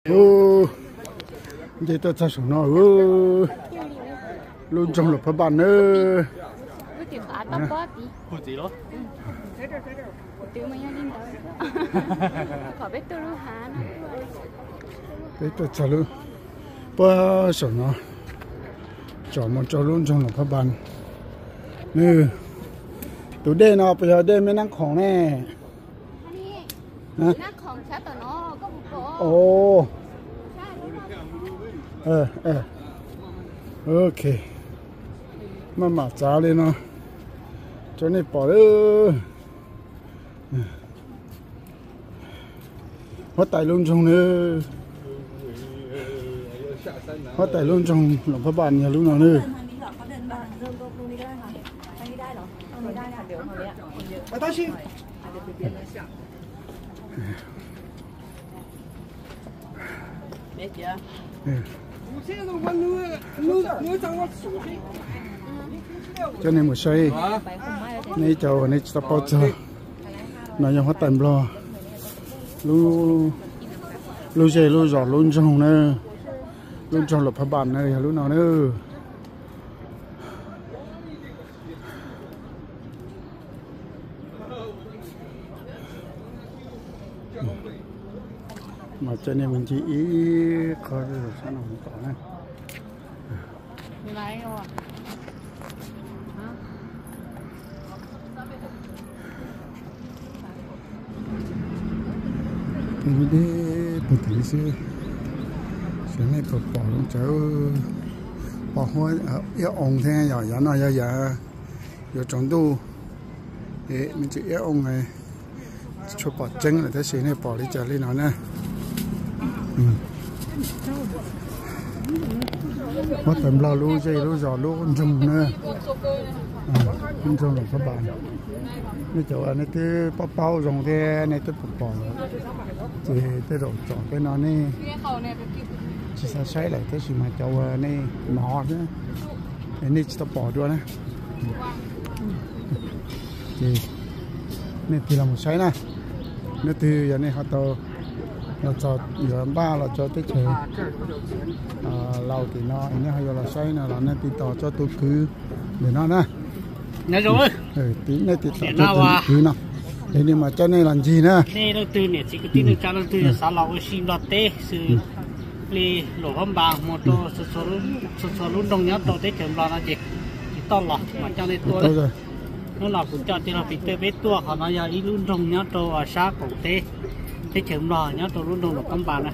Nce tuaj txog saum no, lub nroog Luam Phab Npas na. Peb tuaj txog lub, puag saum no, tsom mus rau lub nroog Luam Phab Npas. Tus dej no puas yog dej Meb Nab Khoom ne? Ok, maj mam txav li no rau nej pom lawm. Huab tais lub nroog na, huab tais lub nroog Luam Phab Npas yog lub no na. Coj nej mus saib, nej cov uas nej tsis tau paub txog no yog huab tais Nplog lub zej lub zos lub nroog na, lub nroog Luam Phab Npas na yog lub no na. Mas coj nej mus ncig ib qho sab no mus tom na. Deb deb puag tim xwb, xyov nej puas pom zoo tsawv. Pom huab iab oo thiab yom, yav no yog yav yuav tsaus ntuj, me ntsis iab oo, tsis tshua pom tseeb lawm tab sis nej pom li cas li no na. Huab tais Nplog lub zej lub zos lub nroog na, lub nroog Luam Phab Npas. Nej cov uas nej twb paub paub zoo thiab nej twb pom pom lawm, ces tej zaum tsom tej no nej tsis xav saib lawm tab sis mas cov uas nej hnov thiab nej tsis tau pom dua na, ces nej tig los mus saib na. Leej twg yog nej ho tau los txog yuav npaj los rau teb chaws Laus tim no es nej ho yuav los saib no los nej tig tos txog tus kwv ntawm no na. Nej tig tos txog tus kwv no es nws mam coj nej los ncig na. Nej leej twg niam txiv kwv tij neej tsa leej twg yog xav los ua si Nplog teb xws li Luam Phab Npas mus rau txhua txhua lub nroog nyob rau teb chaws Nplog no ces tig toj los mam coj nej tuaj. Hnub no kuv coj tij laug Pis Tej peb tuaj, qhov no yog ib lub nroog nyob rau sab qaum teb teb chaws Nplog nyob rau lub nroog Luam Phab Npas na.